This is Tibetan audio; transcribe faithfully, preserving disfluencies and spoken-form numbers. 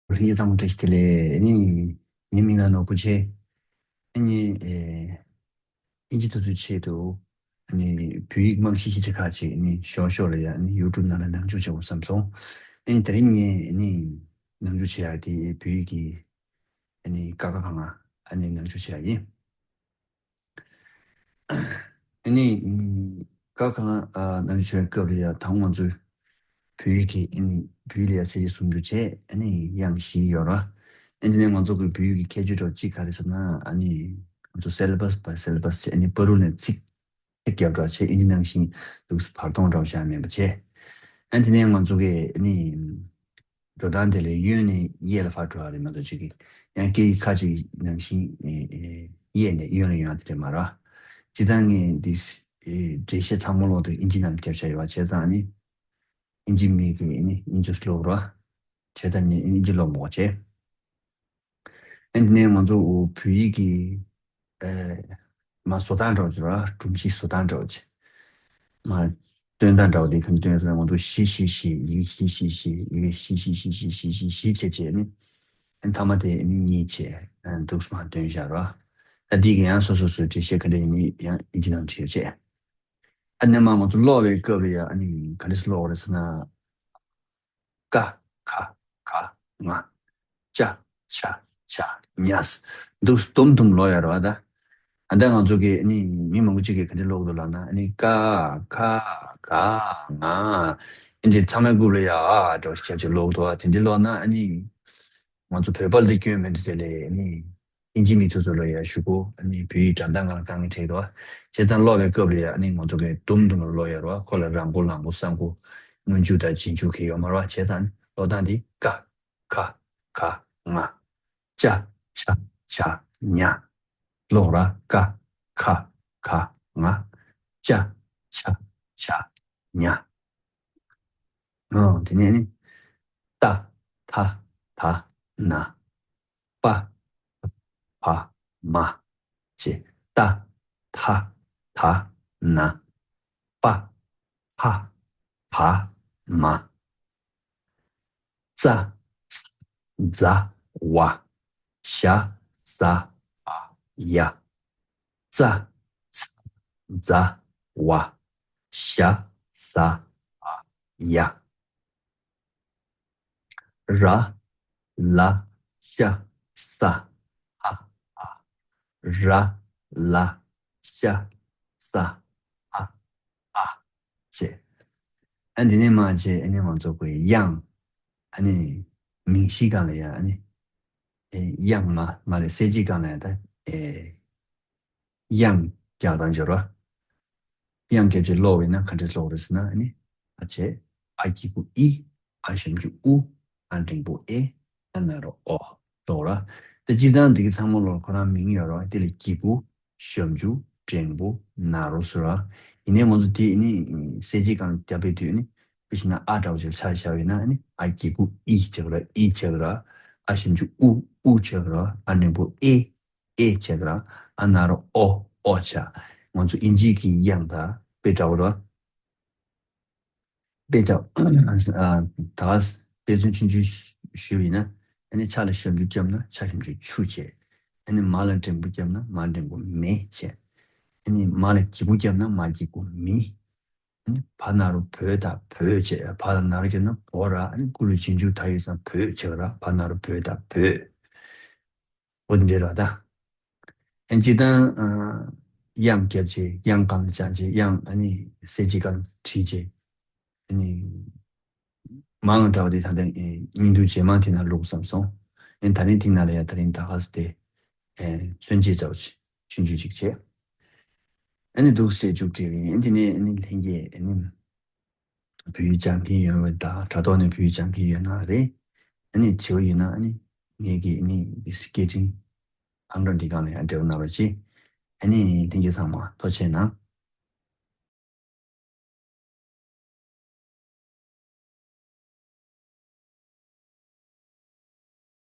ལྷན་རྒྱས་ཚང་མ་བཀྲ་ཤིས་བདེ་ལེགས། ཨ་ནི་ངའི་མིང་ལ་ནོར་བུ་ཆེ། ཨ་ནི་ཨེ་ཨིན་ཇི་ཐུབ་ཚོད་ཆེད་དུ་ཨ་ནི་བོད་ཡིག་རྨང་གཞི་ཤེས་བྱ་ཁག་ཅིག་ཨ་ནི་ཞོར་ཞོར་ལ་ཡ་ཨ་ནི་ཡུ་ཊུབ་ནང་ལ་ནང་འཇུག་བྱེད་དགོས་བསམ་སོང་། ཨ་ནི་དེ་རིང་ངས་ཨ་ནི་ནང་འཇུག་བྱེད་ཡ་དེ་བོད་ཡིག་གི་ཨ་ནི་ཀ་ཁ་ག་ང་ཨ་ནི་ནང་འཇུག་བྱེད་ཡ་ཡིན། ཨ་ནི་ཀ་ཁ་ག་ང་ནང་འཇུག་བྱེད་སྐབས་ལ་ཡ་དང་ང་ཚོས་བོད་ཡིག་གི་ཨ་ནི་བོད་ཡིག་ལ་ཡ་ཚད་གཞི་སུམ་ཅུ་བྱས། ཨ་ནི་དབྱངས་བཞི་ཡོད་ར། ཨ་ནི་དེ་ནས་ང་ཚོ་གི་བོད་ཡིག་གི་ཁྱད་ཆོས་འདྲ་བོ་གཅིག་ག་རེ་ཟེར་ན། ཨ་ནི་ང་ཚོ་syllabus by syllabus བྱས། ཨ་ནི་བར་དུ་ནས་ཚིག་ཚིག་རྒྱབ་འདྲ་བྱས། ཨིན་ཇི་ནང་བཞིན་འདུག་སེ་བར་སྟོང་འདྲ་བོ་བཞག་མེད་པ་བྱས། ཨ་ནི་དེ་ནས་ང་ཚོ་གི་ཨ་ནི་འགྲོ་སྟངས་དེ་ལས་གཡོན་ནས་གཡས་ལ་ཕར་འགྲོ་བ་རེད་མ་གཏོགས་ཅིག་གི་ཡང་སྐད་ཡིག་ཁ་ཅིག་ནང་བཞིན་ཨེ་ཨེ་གཡས་ནས་གཡོན་ལ་ཡོང་ཡ་དེ་རེད་མ་རེད། སྤྱིར་བཏང་ངས་འདི་ཨེ་འགྲེལ་བཤད་ཚང་མ་ཀློག་དུས་ཨིན་ཇི་ནང་རྒྱབ་བཞག་ཡོད་པ་བྱས་ཙང་། ཨ་ནི་ཨིན་ཇི་མི་གིས་ཨ་ནི་ཨིན་ཇི་ཀློག་ར། བྱས་ཙང་ངས་ཨིན་ཇི་ཀློག་མ་བྱས། ཨ་ནི་ང་ཚོ་བོད་ཡིག་གི་ཨེ་མ་བཟོ་སྟངས་འདྲ་བོ་ཅིག་ར། སྒྲོམ་གཞི་བཟོ་སྟངས་འདྲ་བོ་ཅིག་མ་སྟོན་སྟངས་འདྲ་བོ་དེ་ག་འདྲ་སྟོན་ཟེར་ན། ང་ཚོ་བཞི་བཞི་བཞི། ཡི་གེ་བཞི་བཞི་བཞི། ཡི་གེ་བཞི་བཞི་བཞི་བཞི་བཞི་བཞི་བྱས་བྱས་ནི། ཨ་ནི་མཐའ་མ་དེ་ཨ་ནི་གཉིས་བྱས། ཨ་ནི་འདུག་སེ་མར་སྟོན་བཞག་ར། ད་འདི་གི་ཡང་སོ་སོ་སོའི་འགྲེལ་བཤད་ག་འདྲ་ཡིན་མིན་ཡང་ཨིན་ཇི་ནང་བྲིས་ཡོད་བྱས། ཨ་ནི་མ་ང་ཚོ་ཀློག་པའི་སྐབས་ལ་ཡང་ཨ་ནི་ག་འདྲ་སེ་ཀློག་དགོས་རེད་ཟེར་ན། ཀ་ཁ་ག་ང་། ཅ་ཆ་ཇ་ཉ། འདུག་སེ་དུམ་དུམ་ཀློག་ཡ་རེད་པ་ད། ཨ་ད་ང་ཚོ་གི་ཨ་ནི་མི་མང་པོ་ཅིག་གིས་ག་འདྲ་ཀློག་འདུག་ལབ་ན། ཨ་ནི་ཀ་ཁ་ག་ང་། ཨ་འདི་ཚང་མའི་རྐུབ་ལ་ཡ་ཨ་འདྲ་བོ་ཞིག་བྱས་བྱས་ཀློག་འདུག་པ། དེ་འདྲ་ཀློག་ན་ཨ་ནི་ང་ཚོ་བོད་པ་ལ་དེ་སྐྱོན་མི་འདུག་དེ་ལས་ཨ་ནི་ཨིན་ཇི་མི་ཚོ་ཚོ་ལ་ཡ་ཞུ་གོ། ཨ་ནི་བོད་ཡིག་འགྲམ་ལྟ་ང་ལ་དཀའ་ངལ་འཕྲད་འདུག་པ། བྱས་ཙང་ཀློག་པའི་སྐབས་ལ་ཡ་ཨ་ནི་ང་ཚོ་གི་དུམ་དུམ་ལ་ཀློག་ཡ་རེད་པ། ཁོ་ལ་ར་མགོ་ལ་མགོ་ས་མགོ་སྔོན་འཇུག་དང་རྗེས་འཇུག་གི་ཡོད་མ་རེད་པ། བྱས་ཙང་ཨ་ནི་ཀློག་སྟངས་འདི་ཀ་ཁ་ག་ང་། ཅ་ཆ་ཇ་ཉ། ཀློག་ར། ཀ་ཁ་ག་ང་། ཅ་ཆ་ཇ་ཉ། ཨོ་དེ་ནས་ནི། ཏ་ཐ་ད་ན། པ་བ་མ། ཅེས། ཏ་ཐ་ད་ན། པ་ཕ་བ་མ། ཙ་ཚ་ཛ་ཝ། ཞ་ཟ་འ་ཡ། ཙ་ཚ་ཛ་ཝ། ཞ་ཟ་འ་ཡ། ར་ལ་ཤ་ས་ཧ་ཨ། ར་ལ་ཤ་ས་ཧ་ཨ་བྱས། ཨ་འདི་ནས་མར་བྱས་ཨ་ནི་ང་ཚོ་གི་དབྱངས། ཨ་ནི་མིང་གཞིའི་སྒང་ལ་ཡ་ཨ་ནི་ཨེ་དབྱངས་མ་མ་རེད། གསལ་བྱེད་སྒང་ལ་ཡ་ད་ཨེ་དབྱངས་རྒྱག་སྟངས་སྦྱོར་བ། དབྱངས་རྒྱབ་བྱས་ཀློག་པ་ཡིན་ན་ག་འདྲས་ཀློག་རེད་ཟེར་ན། ཨ་ནི་ཨ་བྱས་ཨ་གི་གུ་ཨི། ཨ་ཞབས་ཀྱུ་ཨུ། ཨ་འགྲེང་བུ་ཨེ། ཨ་ན་རོ་ཨོ། ཀློག་ར། ད་སྤྱིར་བཏང་འདི་གི་ཚང་མ་ལོ་ཁོ་རང་མིང་ཡོད་ར། དེ་ལ་གི་གུ་ཞབས་ཀྱུ་འགྲེང་བུ་ན་རོ་ཟེར་ར། ཡིན་ནའི་ང་ཚོ་དེ་ཨ་ནི་གསལ་བྱེད་སྒང་རྒྱབ་པའི་དུས་ཨ་ནི་དཔེ་བྱས་ན་ཨ་འདྲ་བོ་ཅིག་ཆ་བཞག་པ་ཡིན་ན། ཨ་ནི་ཨ་གི་གུ་ཨི་བྱེད་ཀྱི་ར། ཨི་བྱེད་ཀྱི་ར། ཨ་ཞབས་ཀྱུ་ཨུ། ཨུ་བྱེད་ཀྱི་ར། ཨ་འགྲེང་བུ་ཨེ། ཨེ་བྱས་ཙང་ཨ་ན་རོ་ཨོ། ཨོ་བྱས། ང་ཚོ་ཨིན་ཇི་གི་དབྱངས་དང་དཔེ་འདྲ་བོ་རེད། དཔེ་ཆ་ད་དཔེ་མཚོན་ཆུང་ཆུང་ཞུས་པ་ཡིན་ན། ཨ་ནི་ཆ་ལ་ཞབས་ཀྱུ་བརྒྱབ་ན་ཆ་ཞབས་ཀྱུ་ཆུ་བྱས། ཨ་ནི་མ་ལ་འགྲེང་བུ་བརྒྱབ་ན་མ་འགྲེང་བུ་མེ་བྱས། ཨ་ནི་མ་ལ་གི་གུ་བརྒྱབ་ན་མ་གི་གུ་མི། ཨ་ནི་བ་ན་རོ་བོ་དང་བོད་བྱས། བ་ལ་ན་རོ་བརྒྱབ་ན་བོ་ར། ཨ་ནི་གུ་ལ་རྗེས་འཇུག་ད་ཡོད་ཙང་བོད་བྱས་ར། བ་ན་རོ་བོ་དང་བོད། འོ་འདི་ར་ད། ཨན་ཅི་དང་། དབྱངས་རྒྱབ་བྱས། དབྱངས་སྒང་ལ་སྦྱར་བྱས། དབྱངས་ཨ་ནི་གསལ་བྱེད་སྒང་ལ་བྲིས་བྱས། ཨ་ནི་མང་དྲགས་པ་དེ་ད་ལྟ་བརྙན་ཐུང་རྗེས་མ་དེ་ནང་བླུགས་བསམ་སོང་། ཨན་ད་རིང་དེ་ནང་ལ་ཡ་ད་རིང་ད་ག་ས་དེ་མཚོན་བྱེད་འདྲ་བོ་ཅིག་ཆུང་ཆུང་ཅིག་བྱས། ཨ་ནི་འདུག་སེ་མཇུག་སྒྲིལ་ཡིན། ཨ་ནི་དེ་ནས་ཨ་ནི་ལྷན་རྒྱས་ཨ་ནི། བོད་ཡིག་སྦྱང་མཁན་ཡོད་པ་དང་དྲ་ཐོག་ནས་བོད་ཡིག་སྦྱང་མཁན་ཡོད་ན་རེད། ཨ་ནི་དྲི་བ་ཡོད་ན་ཨ་ནི་ངེད་ཀྱི་ཨ་ནི་སི་ཀེ་ཊིང་ཨང་གྲངས་འདི་སྒང་ལ་ཡང་འབྲེལ་བ་གནང་རོགས་གྱིས། ཨ་ནི་ལྷན་རྒྱས་ཚང་མ་ཐུགས་རྗེ་གནང་།